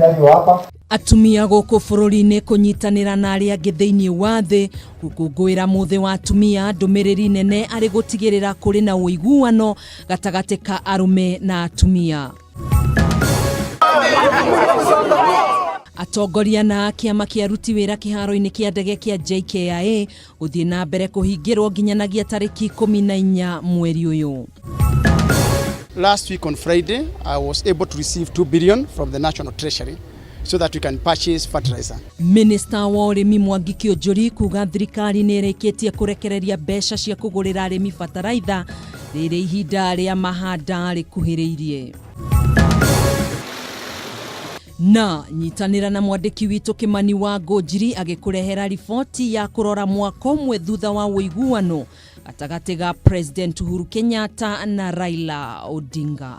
Madaktari wa hapa. Atumia gũkũ bũrũri-inĩ kũnyitanĩra na arĩa angĩ thĩinĩ wa thĩ gũkũngũĩra mũthĩ wa atumia, ndũmĩrĩri nene arĩ gũtigĩrĩra kũrĩ na ũiguano gatagatĩ ka arũme na atumia. Atongoria na kĩama kĩa aruti wĩra kĩharo-inĩ kĩa ndege kĩa JKIA gũthiĩ na mbere kũhingĩrwo nginyanagia tarĩki 14 mweri ũyũ. Last week on Friday, I was able to receive 2 billion from the National Treasury so that we can purchase fertilizer. Minista wa ũrĩmi Mwangi Kĩũnjũri kuga thirikari nĩ ĩrĩkĩtie kũrekereria mbeca cia kũgũrĩra arĩmi bataraitha rĩrĩ ihinda rĩa mahanda rĩkuhĩrĩirie. Na nyitanĩra na mwandĩki witũ Kĩmani wa Ngũnjiri agĩkũrehera riboti ya kũrora mwaka ũmwe thutha wa ũiguano gatagatĩ ga President Uhuru Kenyatta na Raila Odinga.